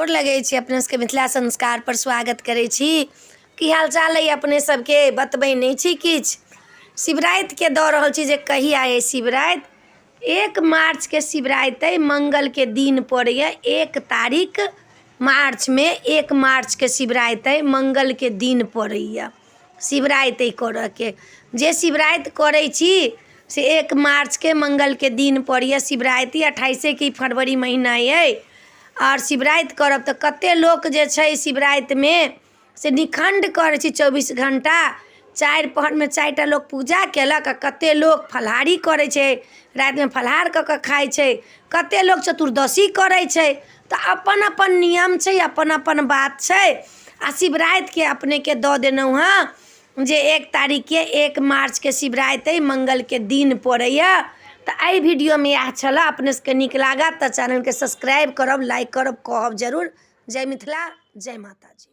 गोर लगै छी अपने सबके। मिथिला संस्कार पर स्वागत करै छी। की हाल चाल अइ अपने सबके? बतबै नहि छी किछु। शिवरातिके दऽ रहल छी जे कहिया अइ शिवराति। 1 मार्चके शिवराति अइ, मंगलके दिन पड़ैए। 1 तारीख मार्चमे 1 मार्चके शिवराति अइ, मंगलके दिन पड़ैए शिवराति अइ करऽके। जे शिवराति करै छी से 1 मार्चके मंगलके दिन पड़ैए शिवराति। 28के फरवरी महीना अइ आओर शिवराति करब तऽ कते लोक जे छै शिवरातिमे से निखण्ड करै छै। 24 घण्टा 4 पहरमे 4टा लोक पूजा केलक आओर कते लोक फलाहारी करै छै, रातिमे फलाहार कऽ कऽ खाइ छै। कते लोक चतुर्दशी करै छै। तऽ अपन अपन नियम छै, अपन अपन बात छै। आओर शिवरातिके अपनेके दऽ देलहुँ हँ जे 1 तारीखके 1 मार्चके शिवराति अइ, मंगलके दिन पड़ैए। तऽ एहि वीडियोमे इएह छलऽ। अपने सबके नीक लागत तऽ चैनलके सब्सक्राइब करब, लाइक करब, कहब जरूर। जय मिथिला, जय माताजी।